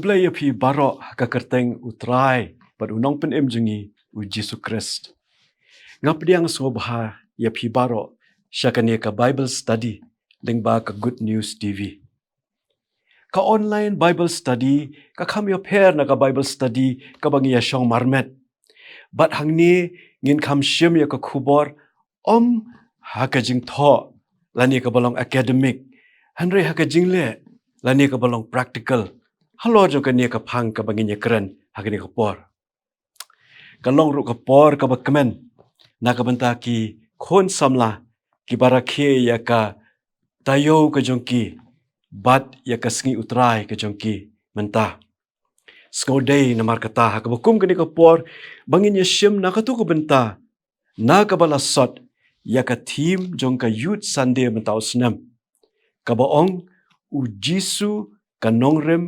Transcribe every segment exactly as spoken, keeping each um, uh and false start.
khublei ïa phi baroh ha ka kyrteng u Trai bad u Nongpynim jong ngi u Jisu Khrist. Nga pdiang sngewbha ïa phi baroh sha kane ka Bible study lyngba ka Good News T V. Ka online Bible study ka kham ïapher na ka Bible study kaba ngi ïashong marmet. Bad hangne ngin kham shim ïa ka khubor ym ha ka jingthoh lane kaba long academic, hynrei ha ka jingleh lane kaba long practical halor jong kane ka phang kaba ngin ïakren ha kane ka por. Ka long ruh ka por kaba kmen na ka bynta ki khun samla kiba rakhe ïa ka taïew ka jong ki bad ïa ka sngi u Trai ka jong ki mynta. Sngewdei namar kata ha kaba kum kane ka por ba ngin ïashim na kato ka bynta na kaba la sot ïa ka theme jong ka Youth Sunday mynta u snem, kaba ong u Jisu ka nongrim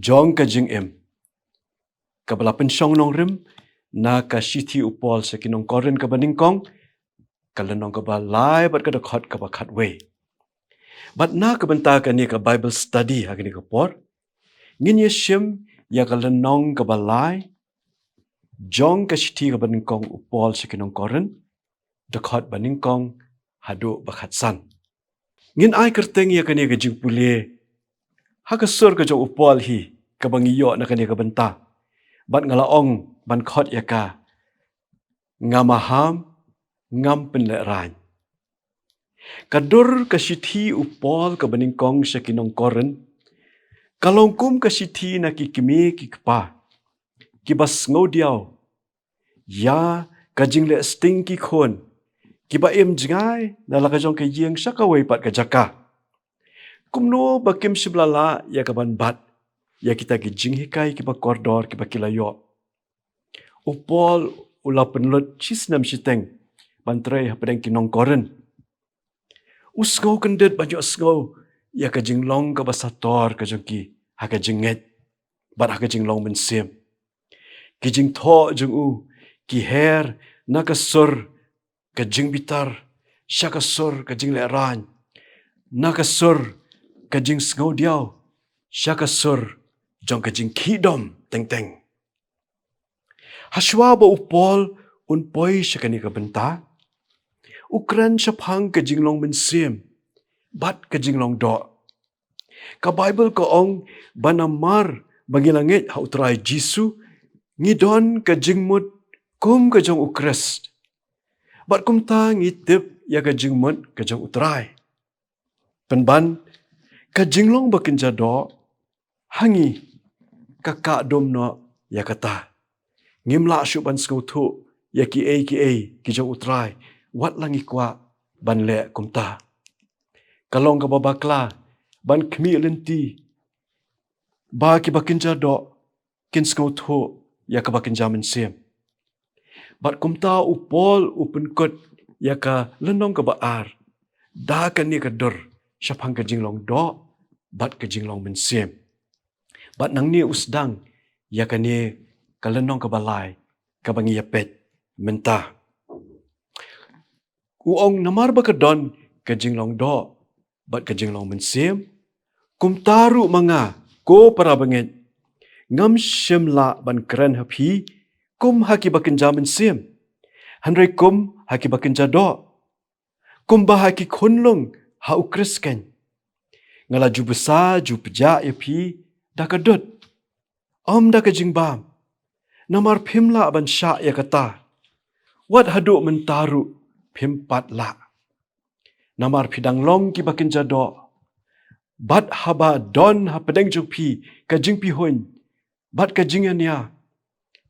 jong ka jingim, kaba la pynshong nongrim na ka shithi u Paul sha ki nong Korinth kaba nyngkong, ka lynnong kaba lai bad ka dkhot kaba khatwei. Bad na ka bynta kane ka Bible study ha kane ka por ngin ïashim ïa ka lynnong kaba lai jong ka shithi kaba nyngkong u Paul sha ki nong Korinth, dkhot ba nyngkong haduh ba khatsan. Ngin ai kyrteng ïa kane ka jingpule ha ka sur ka jong u Paul hi kaba ngi ïoh na kane ka bynta. Bad nga la ong ban khot ïa ka, nga maham ngam pynlehraiñ. Ka dur ka shithi u Paul kaba nyngkong sha ki nong Korinth ka long kum ka shithi na ki kmie ki kpa kiba sngewdiaw ïa ka jingleh sting ki khun kiba im jngai na la ka jong ka ïing sha kawei pat ka jaka. Kumno ba kim shym la lah ïa ka ban bat ïa kita ki jinghikai kiba kordor kiba ki la ïoh. U Paul u la pynlut shi snem shiteng ban trei hapdeng ki nong Korinth. U sngew kyndit ban ïohsngew ïa ka jinglong kaba sator ka jong ki ha ka jingngeit bad ha ka jinglong mynsiem. Ki jingthoh jong u ki her na ka sur ka jingbitar sha ka sur ka jinglehraiñ, na ka sur ka jingsngewdiaw sha ka sur jong ka jingkhiah dom teng teng. Hashwa ba u Paul un poi sha kane ka bynta, u kren shaphang ka jinglong mynsiem bad ka jinglong doh. Ka Baibl ka ong ba namar ba ngi la ngeit ha u Trai Jisu, ngi don ka jingmut kum ka jong u Khrist. Bad kumta ngi tip ïa ka jingmut ka jong u Trai. Pynban, ka jinglong ba kynja doh ha ngi ka kah dum noh ïa kata. Ngim lah shuh ban sngewthuh ïa kiei kiei ki jong u Trai wat la ngi kwah ban leh kumta. Ka long kaba bakla ban khmih lynti ba kiba kynja doh kin sngewthuh ïa kaba kynja mynsiem. Bad kumta u Paul u pynkut ïa ka lynnong kaba ar da kane ka dur shaphang ka jinglong doh bad ka jinglong mynsiem. Bad nangne u sdang ïa kane ka lynnong kaba lai kaba ngi ïa peit mynta. U ong namar ba ka don ka jinglong doh bad ka jinglong mynsiem, kumta ruh ma nga, ko para bangeit, ngam shym lah ban kren ha phi kum ha kiba kynja mynsiem, hynrei kum ha kiba kynja doh, kumba ha ki khunlung ha u Khrist keiñ. Nga la ju bsa ju pjah ïa phi da ka dud, ym da ka jingbam, namar phim lah ban shah ïa kata. Wat haduh mynta ruh phim pat lah. Namar phi dang long kiba kynja doh, bad haba don hapdeng jong phi ka jingpihuiñ bad ka jingïania,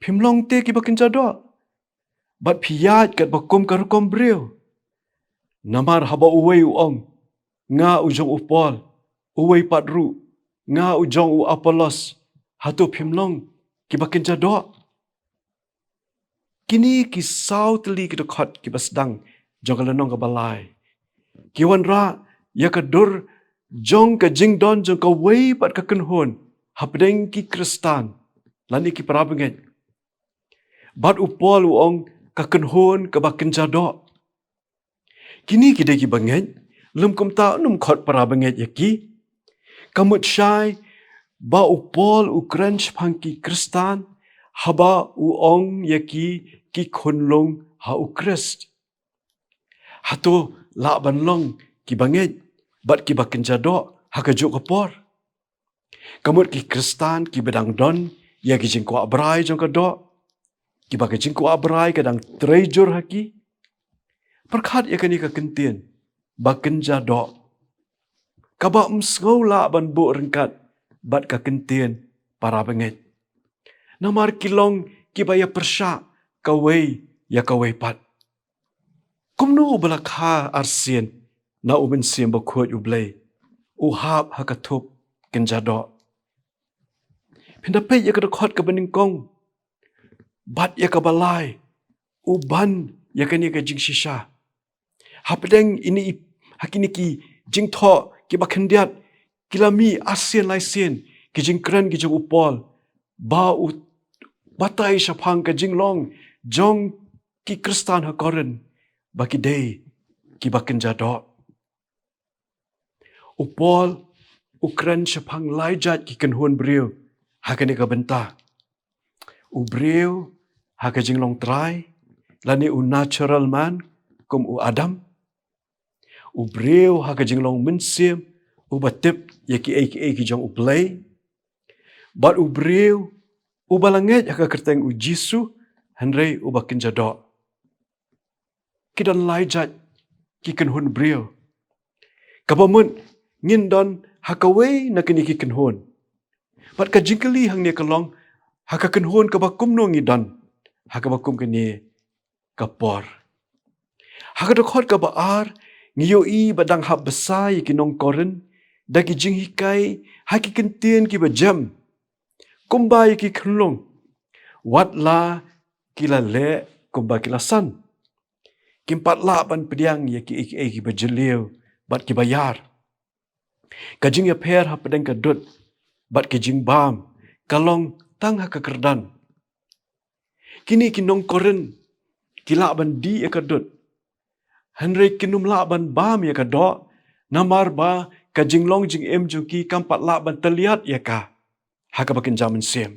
phim long te kiba kynja doh, bad phi ïaid katba kum ka rukom briew. Namar haba uwei u ong, nga u jong u Paul, uwei pat ruh, nga u jong u Apollos, hato phim long kiba kynja doh? Kine ki saw tylli ki dkhot kiba sdang jong ka lynnong kaba lai ki wanrah ïa ka dur jong ka jingdon jong kawei pat ka kynhun hapdeng ki Khristan lane ki para bangeit. Bad u Paul u ong ka kynhun kaba kynja doh. Kine ki dei kiba ngeit, lym kumta un ym khot para bangeit ïa ki. Ka mut shai ba u Paul u kren shaphang ki Khristan haba u ong ïa ki, ki khunlung ha u Khrist? Hato lah ban long ki bangeit bad ki bakynja doh ha kajuh ka por? Ka mut ki Khristan ki ba dang don ïa ki jingkwah brai jong ka doh, ki ba ka jingkwah brai ka dang trei jur ha ki. Pyrkhat ïa kane ka kyntien bakynja doh, kaba ym sngew lah ban buh ryngkat bad ka kyntien para bangeit. Namar ki long ki ba ïa pyrshah kawei ïa kawei pat. Kumno u ba la kha arsien na u Mynsiem Bakhuid u Blei u hap ha ka thup kynja doh? Phin da peit ïa ka dkhot kaba nyngkong bad ïa kaba lai, u ban ïa kane ka jingshisha. Hapdeng ine i, ha kine ki jingthoh ki ba khyndiat, ki la mih arsien laisien ki jingkren ki jong u Paul ba u batai shaphang ka jinglong jong ki Khristan ha Korinth ba ki dei ki bakynja doh. U Paul u kren shaphang lai jait ki kynhun briew ha kane ka bynta. U briew ha ka jinglong trai, lane u natural man, kum u Adam. U briew ha ka jinglong mynsiem, u ba tip ïa kiei kiei ki jong u Blei. Bad u briew u ba la ngeit ha ka kyrteng u Jisu, hynrei u ba kynja doh. Ki don lai jait ki kynhun briew. Kaba mut ngin don ha kawei na kine ki kynhun. Bad ka jingkylli hangne ka long, ha ka kynhun kaba kumno ngi don ha kaba kum kane ka por? Ha ka dkhot kaba ar, ngi ïohi ba dang hap bsa ïa ki nong Korinth da ki jinghikai ha ki kyntien ki ba jem, kumba ïa ki khunlung, wat la ki la leh kumba ki la san, kim pat lah ban pdiang ïa kiei kiei ki ba jylliew bad ki ba ïar. Ka jingïapher hapdeng ka dud bad ka jingbam ka long tang ha ka kyrdan. Kine ki nong Korinth ki lah ban dih ïa ka dud, hynrei kin ym lah ban bam ïa ka doh, namar ba ka jinglong jingim jong ki kam pat lah ban tylliat ïa ka ha kaba kynja mynsiem.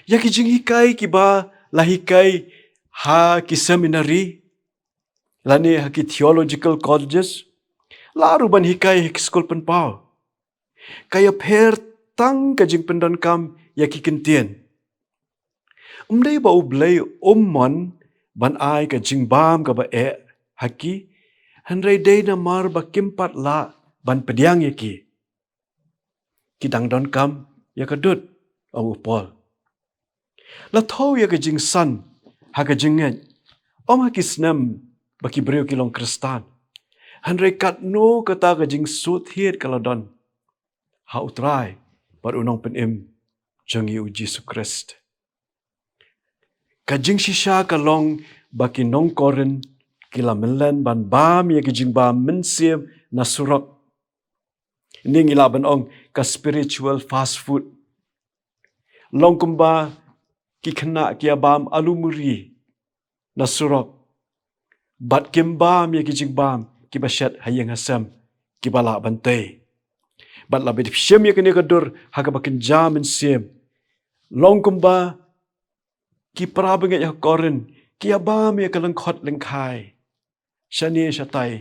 Ïa ki jinghikai ki ba la hikai ha ki seminary lane ha ki theological colleges, la ruh ban hikai ha ki skul pynpaw, ka ïapher tang ka jingpyndonkam ïa ki kyntien. Ym dei ba u Blei um mon ban ai ka jingbam kaba eh ha ki, hynrei dei namar ba kim pat lah ban pdiang ïa ki. Ki dang donkam ïa ka dud, ong u Paul. La thew ïa ka jingsan ha ka jingngeit, ym ha ki snem ba ki briew ki long Khristan, hynrei katno kata ka jingsngewthuh ka la don ha u Trai bad u Nongpynim jong ngi u Jisu Khrist. Ka jingshisha ka long ba ki nong Korinth ki la mynlen ban bam ïa ki jingbam mynsiem na surok. Ngi lah ban ong ka spiritual fast food. Long kumba ki khynnah ki ïa bam alu muri na surok, bad kim bam ïa ki jingbam ki ba shet ha ïing ha sem ki ba lah ban tei. Bad la ba dep shim ïa kane ka dur ha kaba kynja mynsiem, long kumba ki para bangeit ha Korinth ki ïa bam ïa ka lyngkhot lyngkhai shane shatai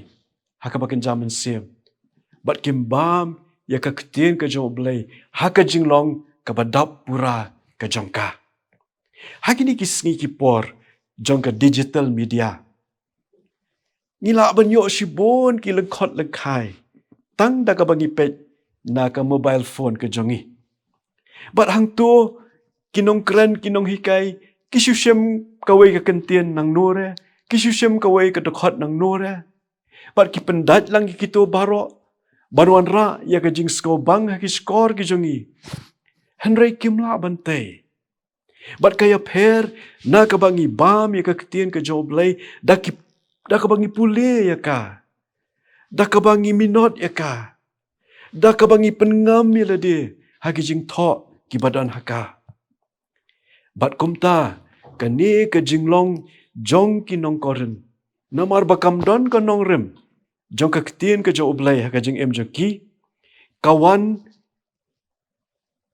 ha kaba kynja mynsiem, bad kim bam ïa ka ktien ka jong u Blei ha ka jinglong kaba dap pura ka jong ka. Ha kine ki sngi ki por jong ka digital media, ngi lah ban ïoh shibun ki lyngkhot lyngkhai tang da kaba ngi peit na ka mobile phone ka jong ngi. Bad hangto ki nongkren, ki nonghikai, ki shu shim kawei ka kyntien nangno re, ki shu shim kawei ka dkhot nangno re, bad ki pyndait lang ïa kito baroh ban wanrah ïa ka jingsngewbang ha ki shkor ki jong ngi, hynrei kim lah ban tei. Bad ka ïapher na kaba ngi bam ïa ka ktien ka jong u Blei da ki, da kaba ngi pule ïa ka, da kaba ngi minot ïa ka, da kaba ngi pynngam ïa lade ha ki jingthoh ki ba don ha ka. Bad kumta kane ka jinglong jong ki nong Korinth, namar ba kam don ka nongrim jong ka ktien ka jong u Blei ha ka jingim jong ki, ka wan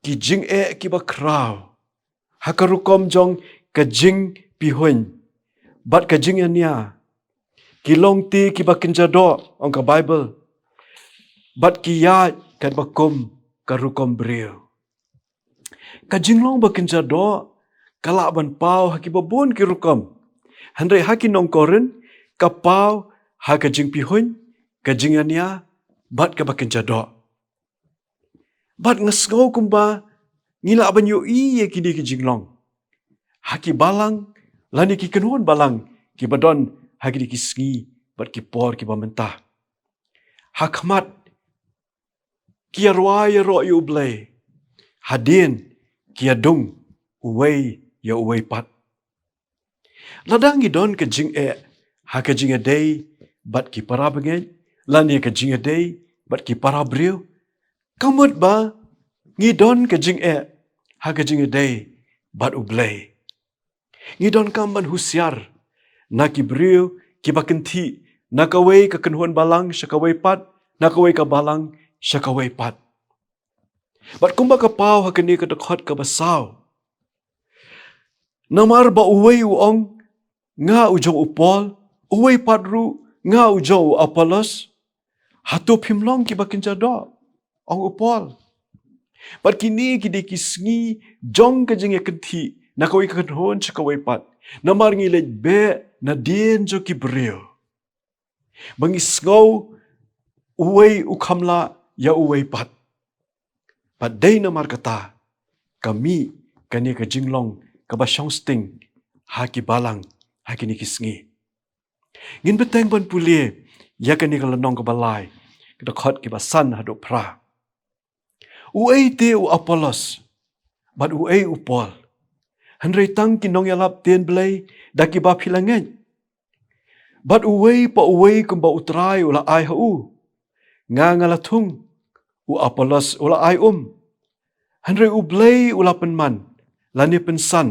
ki jingeh kiba khraw ha ka rukom jong ka jingpihuiñ bad ka jingania, ki long te kiba kynja doh, ong ka Baibl, bad ki ïaid katba kum ka rukom briew. Ka jinglong ba kynja doh ka lah ban paw ha kiba bun ki rukom. Hynrei ha ki nong Korinth ka paw ha ka jingpihuiñ, ka jingania bad kaba kynja doh. Bad nga sngew kumba ngi lah ban ïohi ïa kine ki jinglong ha ki balang lane ki kynhun balang kiba don ha kine ki sngi bad ki por kiba mynta. Ha khmat ki ïarwai ïaroh ïa U Blei, hadien ki ïadung uwei ïa uwei pat. Lada ngi don ka jingeh ha ka jingïadei bad ki para bangeit lane ka jingïadei bad ki para briew, ka mut ba ngi don ka jingeh ha ka jingïadei bad U Blei. Ngi donkam ban husiar na ki briew kiba kynthih na kawei ka kynhun balang sha kawei pat, na kawei ka balang sha kawei pat. Bad kumba ka paw ha kane ka dkhot kaba saw, namar ba uwei u ong, nga u jong u Paul, uwei pat ruh, nga u jong u Apollos, hato phim long kiba kynja doh, ong u Paul. Bad kine ki dei ki sngi jong ka jingïakynthih na kawei ka kynhun sha kawei pat, namar ngi leit beh nadien jong ki briew, ba ngi sngew uwei u kham lah ïa uwei pat. Bad dei namar kata ka mih kane ka jinglong kaba shong sting ha ki balang ha kine ki sngi. Ngin bteng ban pule ïa kane ka lynnong kaba lai, ka dkhot kiba san haduh phra. Uei te u Apollos bad uei u Paul? Hynrei tang ki nongïalap ktien Blei da kiba phi la ngeit. Bad uwei pa uwei kumba U Trai u la ai ha u. Nga nga la thung, u Apollos u la ai um, hynrei U Blei u la pynman lane pynsan,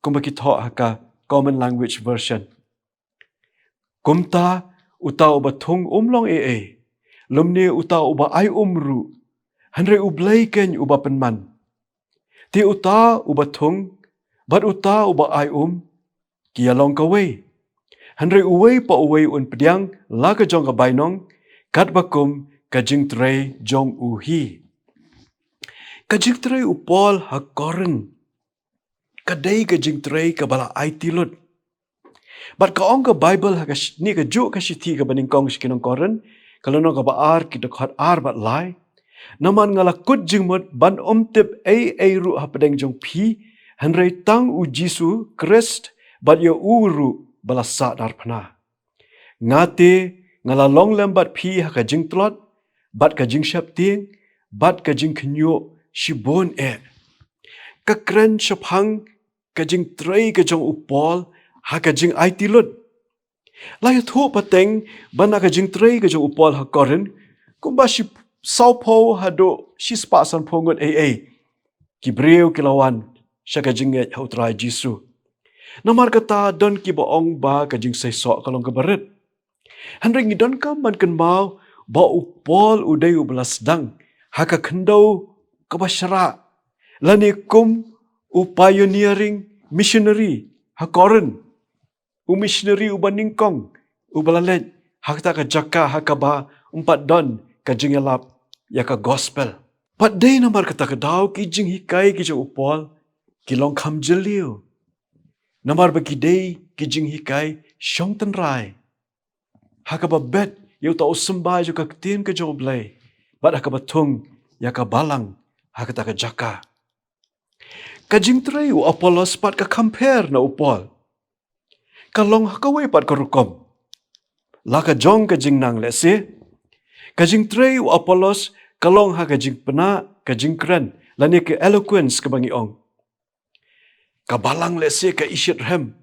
kumba ki thoh ha ka Common Language Version. Kumta uta uba thung um long ei ei, lymne uta uba ai um ruh, hynrei U Blei keiñ uba pynman. Te uta uba thung bad uta uba ai um ki ïalong kawei, hynrei uwei pa uwei un pdiang la ka jong ka bainong katba kum ka jingtrei jong u hi. Ka jingtrei u Paul ha Korinth ka dei ka jingtrei kaba la aiti lut. Bad ka ong ka Baibl ha kane kajuh ka shithi kaba nyngkong sha ki nong Korinth, ka lynnong kaba ar, ki dkhot ar bad lai: Namar nga la kut jingmut ban ym tip ei ei ruh hapdeng jong phi, hynrei tang U Jisu Khrist bad ïa u ruh ba la sah darphna. Nga te nga la long lem bad phi ha ka jingtlot bad ka jingsheptieng bad ka jingkhynñiuh shibun eh. Ka kren shaphang ka jingtrei ka jong u Paul ha ka jingaiti lut. La ïathuh pateng ba na ka jingtrei ka jong u Paul ha Korinth, kumba shi sawphew haduh shispah sanphew ngut ei ei ki briew ki la wan sha ka jingngeit ha U Trai Jisu. Namar kata don kiba ong ba ka jingseisoh ka long kaba rit. Hynrei ngi donkam ban kynmaw ba u Paul u dei uba la sdang ha ka khyndew kaba shrah lane kum u pioneering missionary ha Korinth, u missionary uba nyngkong uba la leit ha kata ka jaka ha kaba ym pat don ka jingïalap ïa ka gospel. Bad dei namar kata ka daw ki jinghikai ki jong u Paul ki long kham jylliew, namar ba ki dei ki jinghikai shong tynrai ha kaba bet ïa uta u symbai jong ka ktien ka jong U Blei bad ha kaba thung ïa ka balang ha kata ka jaka. Ka jingtrei u Apollos pat ka kham pher na u Paul. Ka long ha kawei pat ka rukom. La ka jong ka jingnang lehse, ka jingtrei u Apollos ka long ha ka jingpynah, ka jingkren lane ka eloquence kaba ngi ong. Ka balang lehse ka ishitrhem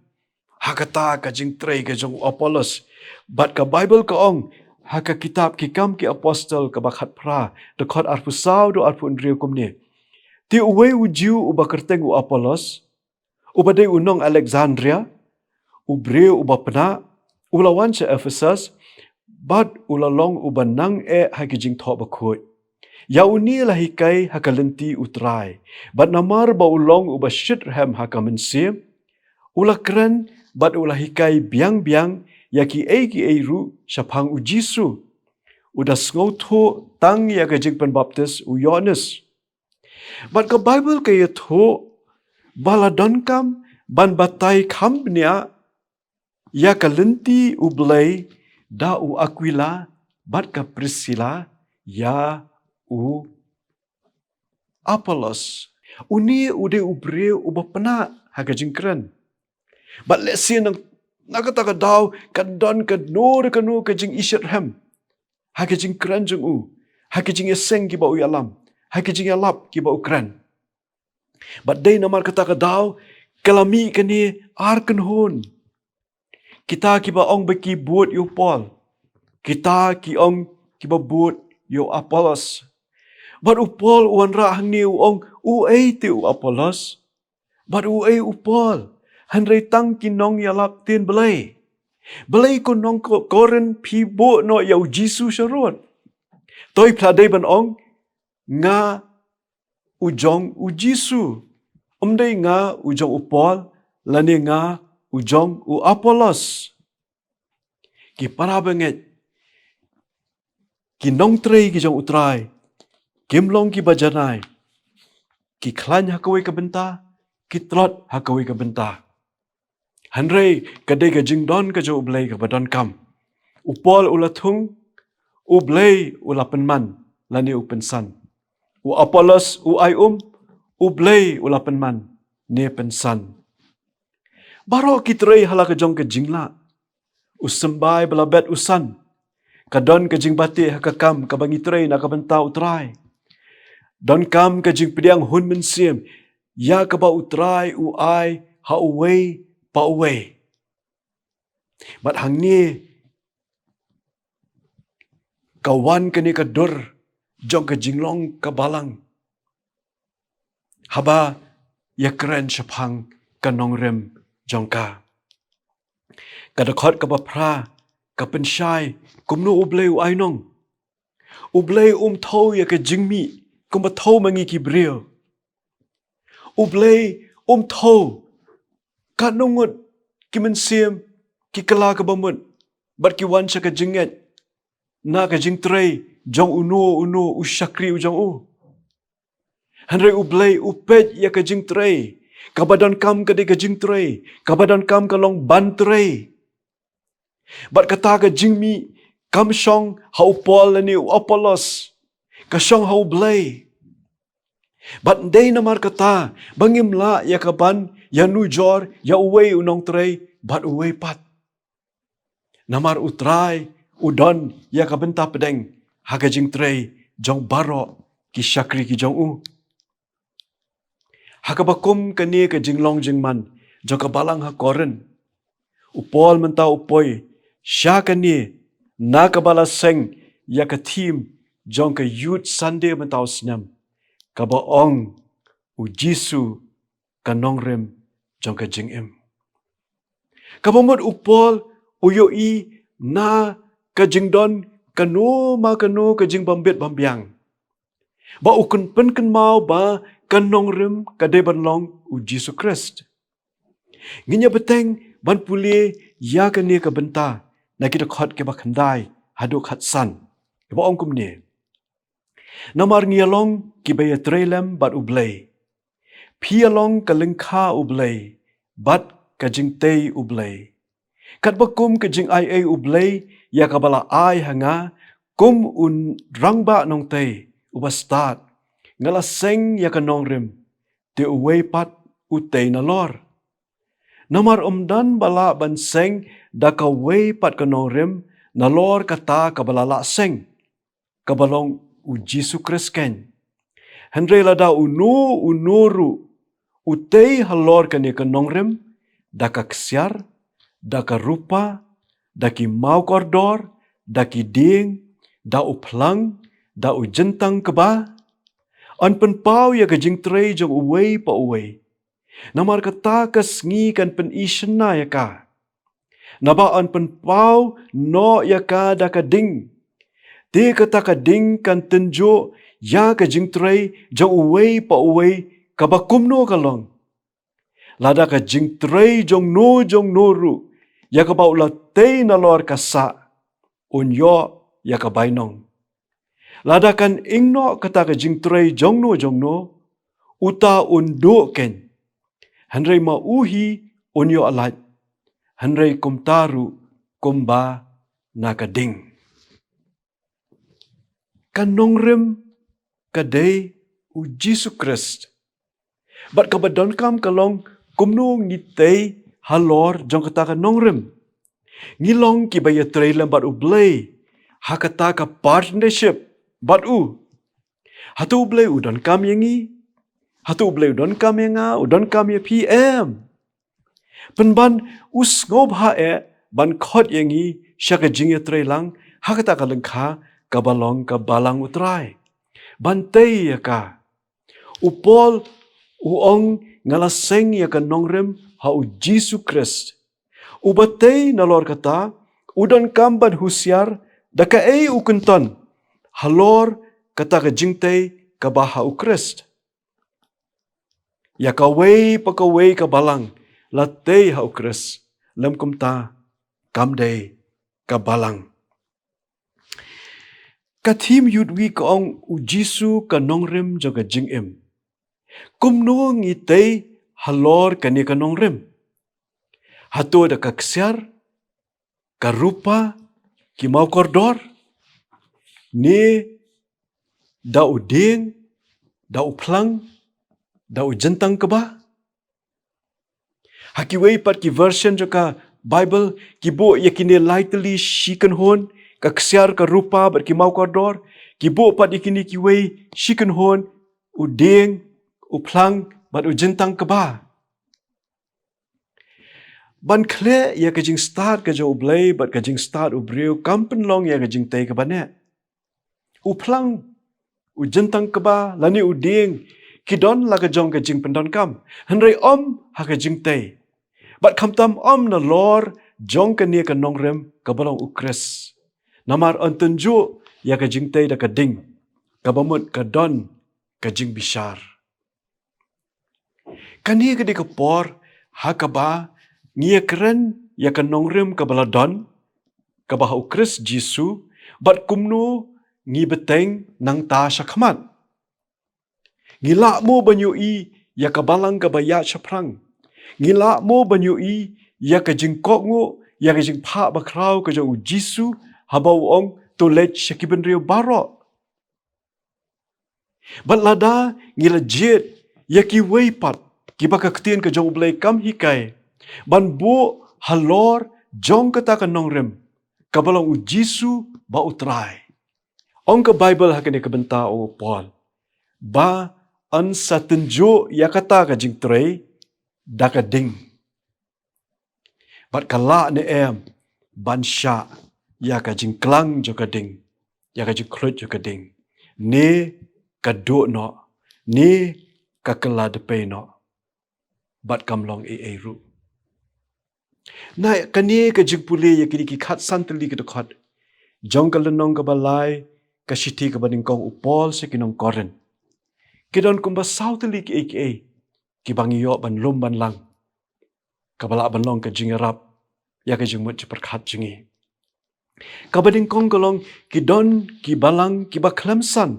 ha kata ka jingtrei ka jong u Apollos. Bad ka Baibl ka ong ha ka kitab Ki Kam ki Apostol kaba khatphra, dkhot arphew saw haduh arphew hynriew kumne: Te uwei u Jiw uba kyrteng u Apollos, uba dei u nong Alexandria, u briew uba pynah, u la wan sha Ephesus bad u la long uba nang eh ha ki jingthoh bakhuid. Ïa une la hikai ha ka lynti U Trai, bad namar ba u long uba shit rhem ha ka mynsiem, u la kren bad u la hikai biang-biang ïa kiei kiei ruh shaphang U Jisu. U da sngewthuh tang ïa ka jingpynbaptis U Ïoannis. Bad ka Baibl ka ïathuh ba la donkam ban batai kham bniah ïa ka lynti U Blei da u Akwila bad ka Prisila ïa u Apollos. Une u dei u briew uba pynah ha ka jingkren. Bad lehse na, na kata ka daw ka don kano re kano ka jingïashit rhem ha ka jingkren jong u, ha ka jingïaseng kiba u ïalam, ha ka jingïalap kiba u kren. Bad dei namar kata ka daw ka la mih kane ar kynhun. Kita kiba ong ba ki bud ïa u Paul, kita ki ong kiba bud ïa u Apollos. Bad u Paul u wanrah hangne u ong, uei te u Apollos? Bad uei u Paul? Hynrei tang ki nongïalap ktien Blei. Balei ko nong Ko-, Korinth phi buh noh ïa U Jisu sharud? Toi phi la dei ban ong, nga u jong U Jisu. Ym dei nga u jong u Paul, lane nga u jong u Apollos. Ki para bangeit, ki nongtrei ki jong U Trai, kim long kiba janai, ki khlaiñ ha kawei ka bynta, ki tlot ha kawei ka bynta. Hynrei ka dei ka jingdon ka jong U Blei kaba donkam. U Paul u la thung, U Blei u la pynman, lane u pynsan. U Apollos u ai um, U Blei u la pynman, ne pynsan. Baroh ki trei ha la ka jong ka jinglah. U symbai ba la bet u san. Ka don ka jingbate ha ka kam kaba ngi trei na ka bynta U Trai. Donkam ka jingpdiang hun mynsiem ïa kaba U Trai u ai ha uwei pa uwei. Bad hangne ka wan kane ka dur jong ka jinglong ka balang. Haba ïakren shaphang ka nongrim jong ka. Ka dkhot kaba phra ka pynshai kumno U Blei u ai nong. U Blei um thew ïa ka jingmih kumba thew ma ngi ki briew. U Blei um thew katno ngut ki mynsiem, ki kylla kaba mut bad ki wan sha ka jingngeit na ka jingtrei jong uno uno u shakri u jong u. Hynrei U Blei u peit ïa ka jingtrei kaba donkam, ka dei ka jingtrei kaba donkam ka long ban trei. Bad kata ka jingmih kam shong ha u Paul lane u Apollos, ka shong ha U Blei. Bad dei namar kata ba ngim lah ïa kaban ïanujor ïa uwei u nongtrei bad uwei pat. Namar U Trai u don ïa ka bynta pdeng ha ka jingtrei jong baroh ki shakri ki jong u. Ha kaba kum kane ka jinglong jingman jong ka balang ha Korinth, u Paul mynta u poi sha kane na kaba la seng ïa ka theme jong ka Youth Sunday mynta u snem, kaba ong U Jisu ka nongrim jong ka jingim. Kaba mut u Paul u ïohi na ka jingdon kano ma kano ka jingbym bit bym biang ba u kyn pynkynmaw ba ka nongrim ka dei ban long U Jisu Khrist. Ngin ïa bteng ban pule ïa kane ka bynta na ki dkhot kiba khyndai haduh khatsan, kiba ong kumne. Namar ngi ïa long kiba ïatrei lem bad U Blei. Phi ïa long ka lyngkha U Blei bad ka jingtei U Blei. Katba kum ka jingaiei U Blei ïa kaba la ai ha nga kum u rangbah nongtei uba stad, nga la seng ïa ka nongrim, te uwei pat u tei nalor. Namar ym don ba lah ban seng da kawei pat ka nongrim nalor kata kaba la lah seng, kaba long U Jisu Khrist keiñ. Hynrei lada uno uno ruh u tei halor kane ka nongrim, da ka ksiar, da ka rupa, da ki maw kordor, da ki dieng, da u phlang, da u jyntang kba, yn pynpaw ïa ka jingtrei jong uwei pa uwei. Namar kata ka sngi kan pyni shynna ïa ka. Naba yn pynpaw noh ïa ka da ka ding. Te kata ka ding kan tynjuh ïa ka jingtrei jong uwei pa uwei kaba kumno ka long. Lada ka jingtrei jongno jongno ruh ïa kaba u la tei nalor ka sah, un ïoh ïa ka bainong. Lada kan ing noh kata ka jingtrei jongno jongno, uta un duh keiñ. Hynrei ma u hi un ïoh lait. Hynrei kumta ruh kumba na ka ding. Ka nongrim ka dei u Jisu Khrist. Bad kaba donkam ka long kumno ngi tei halor jong kata ka nongrim. Ngi long kiba ïatrei lem bad u Blei ha kata ka partnership bad u. Hato u Blei u donkam ïa ngi? Hato u Blei u donkam ïa nga, u donkam ïa phi? Em. Pynban u sngewbha eh ban khot ïa ngi sha ka jingïatrei lang ha kata ka lyngkha kaba long ka balang u Trai. Ban tei ïa ka. U Paul u ong, nga la seng ïa ka nongrim ha u Jisu Khrist. Uba tei nalor kata u donkam ban husiar da kaei u kynton halor kata ka jingtei kaba ha u Khrist. Ïa kawei pa kawei ka balang la tei ha u Khrist, lym kumta kam dei ka balang. Ka thim yudwi ka ong u Jisu ka nongrim jong ka jingim. Kumno ngi tei halor kane ka nongrim? Hato da ka ksiar, ka rupa, ki maw kordor, ne da u dieng, da u phlang, da u jyntang kba? Ha kiwei pat ki version jong ka Bible ki buh ïa kine lai tylli shi kynhun, ka ksiar, ka rupa bad ki maw kordor. Ki buh pat ïa kine kiwei shi kynhun, u dieng, u phlang bad u jyntang kba. Ban khleh ïa ka jingstad ka jong u Blei bad ka jingstad u briew kam pynlong ïa ka jingtei kaba neh. U phlang, u jyntang kba lane u dieng ki don la ka jong ka jingpyndonkam, hynrei ym ha ka jingtei. Bad khamtam ym nalor jong kane ka nongrim kaba long u Khrist. Namar yn tynjuh ïa ka jingtei da ka ding, kaba mut ka don ka jingbishar. Kane ka dei ka por ha kaba ngi ïakren ïa ka nongrim kaba la don, kaba ha u Khrist Jisu, bad kumno ngi bteng nangta shakhmat. Ngi lah mo ban ïohi ïa ka balang kaba ïaid shaphrang? Ngi lah mo ban ïohi ïa ka jingkohnguh, ïa ka jingphah bakhraw ka jong u Jisu haba u ong, to leit sha ki bynriew baroh? Bad lada ngi la jied ïa kiwei pat kiba ka ktien ka jong u Blei kam hikai ban buh halor jong kata ka nongrim kaba long u Jisu bad u Trai, ong ka Bible ha kane ka bynta, ong u Paul, ba yn sa tynjuh ïa kata ka jingtrei da ka ding. Bad ka lah ne em ban shah ïa ka jingklang jong ka ding, ïa ka jingkhluit jong ka ding, ne ka duh noh, ne ka kylla dpei noh, bad kam long ei ei ruh. Na kane ka jingpule ïa kine ki khatsan tylli ki dkhot jong ka lynnong kaba lai ka shithi kaba nyngkong u Paul sha ki nong Korinth, ki don kumba saw tylli kiei kiei kiba ngi ïoh ban lum ban lang, kaba lah ban long ka jingïarap ïa ka jingmut jingpyrkhat jong ngi. Kaba nyngkong ka long, ki don ki balang kiba khlem san,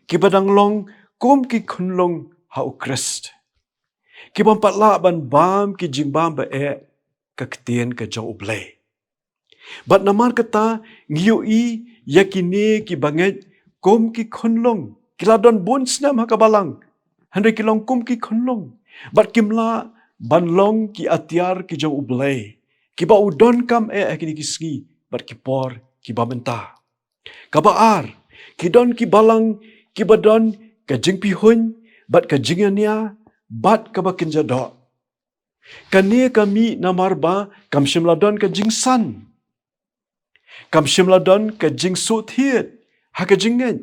kiba dang long kum ki khunlung ha u Khrist, kiba ym pat lah ban bam ki jingbam ba eh ka ktien ka jong u Blei. Bad namar kata ngi ïohi ïa kine kiba ngeit kum ki khunlung, ki la don bun snem ha ka balang, hynrei ki long kum ki khunlung, bad kim lah ban long ki atiar ki jong u Blei, kiba u donkam eh ha kine ki sngi bad ki por kiba mynta. Kaba ar, ki don ki balang kiba don ka jingpihuiñ bad ka jingïania bad kaba kynja doh. Kane ka mih namar ba kam shym la don ka jingsan, kam shym la don ka jingsuhthied ha ka jingngeit.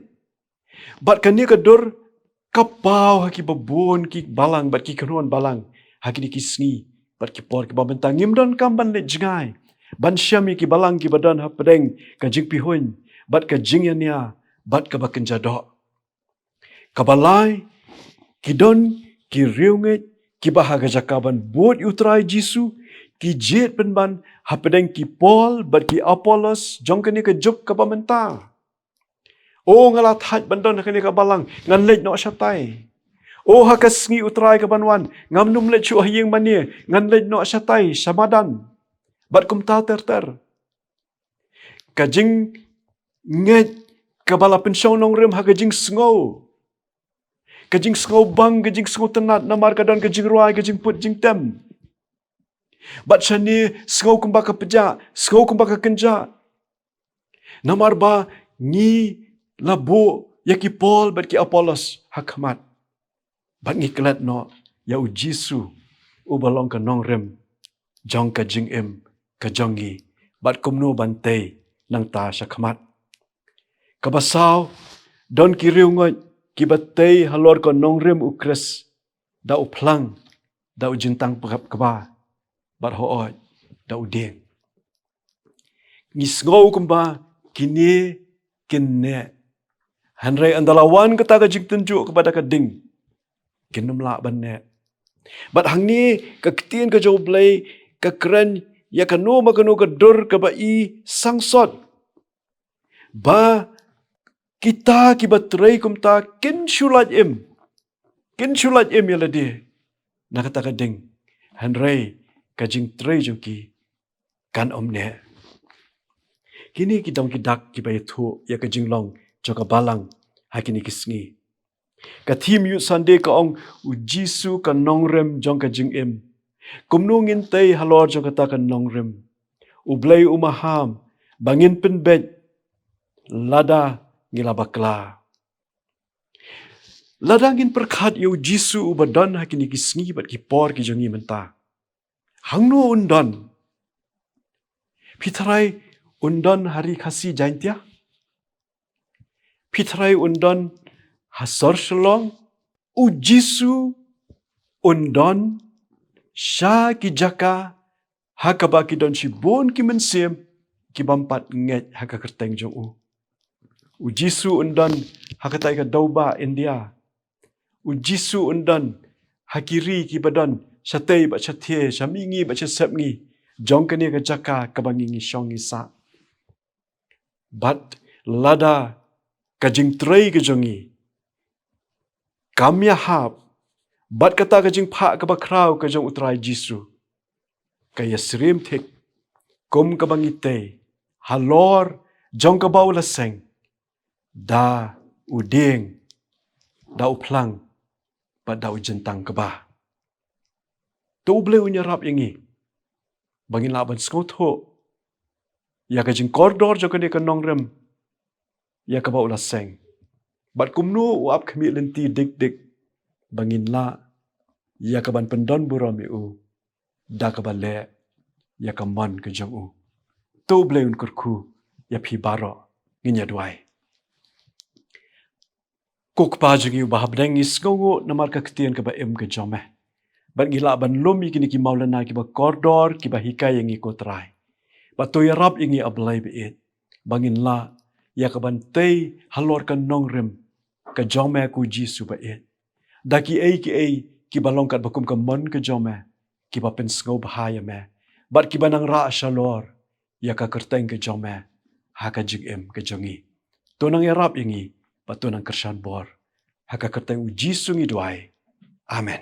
Bad kane ka dur ka paw ha kiba bun ki balang bad ki khunhun balang ha kine ki sngi bad ki por kiba mynta. Ngim donkam ban leit jngai ban shem ïa ki balang kiba don hapdeng ka jingpihuiñ bad ka jingïania bad kaba kynja doh. Kaba lai, ki don ki riewngeit kiba ha ka jaka ban bud ïa u Trai Jisu, ki jied pynban hapdeng ki Paul bad ki Apollos jong kane ka juk kaba mynta. O nga la thait ban don ha kane ka balang, ngan leit noh shatai. O ha ka sngi u Trai ka ban wan, ngam nym leit shuh ha ïing mane, ngan leit noh shatai, sha madan. Bad kumta ter ter. Ka jingngeit kaba la pynshong nongrim ha ka jingsngew. Ka jingsngew bang, ka jingsngew tynnad, namar ka don ka jingrwai, ka jingput jingtem. Bad shane sngew kumba ka pjah, sngew kumba ka kynjah. Namar ba ngi la buh ïa ki Paul bad ki Apollos ha khmat. Bad ngi klet noh ïa u Jisu, uba long ka nongrim jong ka jingim ka jong ngi. Bad kumno ban tei nangta sha khmat. Kaba saw, don ki riewngeit kiba tei halor ka nongrim u Khrist, da u phlang, da u jingtang kaba, bad hooid, da u dieng. Ngi sngew kumba kine kin neh. Hynrei ynda la wan kata ka jingtynjuh kaba da ka ding, kin nym lah ban neh. Bad hangne ka ktien ka jong U Blei ka kren ïa kano ma kano ka dur kaba i sangsot. Ba kita kiba trei kumta kin shu lait im. Kin shu lait im ïa lade na kata ka ding. Hynrei ka jingtrei jong ki kan ym neh. Kine ki dong ki dak kiba ïathuh ïa ka jinglong jong ka balang ha kine ki sngi. Ka theme Youth Sunday ka ong, U Jisu ka nongrim jong ka jingim. Kumno ngin tei halor jong kata ka nongrim? U Blei u maham ba ngin pynbeit lada ngi la bakla. Lada ngin pyrkhat ïa u Jisu uba don ha kine ki sngi bad ki por ki jong ngi mynta, hangno un don? Phi tharai un don ha Ri Khasi Jaintia? Phi tharai un don ha sor Shillong? U Jisu un don sha ki jaka ha kaba ki don shibun ki mynsiem ki bym pat ngeit ha ka kyrteng jong u. U Jisu un don ha katei ka dewbah India. U Jisu un don ha ki ri kiba don shatei bad shathie, sha mihngi bad sha sepngi jong kane ka jaka kaba ngi ngi shong ngi sah. Bad lada ka jingtrei ka jong ngi kam ïahap bad kata ka jingphah kaba khraw ka jong u Trai Jisu, ka ïasyriem thik kum kaba ngi tei halor jong kaba u la seng da u dieng, da u phlang, bad da u jingtang kaba. To U Blei un ïarap ïa ngi ba ngin lah ban sngewthuh ïa ka jingkordor jong kane ka nongrim ïa kaba u la seng, bad kumno u ap khmih lynti dik dik ba ngin lah ïa ka ban pyndon burom ïa u da kaba leh ïa ka mon ka jong u. To U Blei un kyrkhu ïa phi baroh. Ngin ïa duwai. Ko Kpa jong ngi uba ha bneng, ngi sngewnguh namar ka ktien kaba im ka jong me. Bad ngi lah ban lum ïa kine ki mawlynnai kiba kordor kiba hikai ïa ngi, ko Trai. Bad to ïarap ïa ngi, A Blei ba ïeit, ba ngin lah ïa ka ban tei halor ka nongrim ka jong me, ko Jisu ba ïeit, da kiei kiei kiba long katba kum ka mon ka jong me, kiba pynsngewbha ïa me bad kiba nang rah shalor ïa ka kyrteng ka jong me ha ka jingim ka jong ngi. To nang ïarap ïa ngi bad to nang kyrshan bor. Ha ka kyrteng u Jisu ngi duwai. Amen.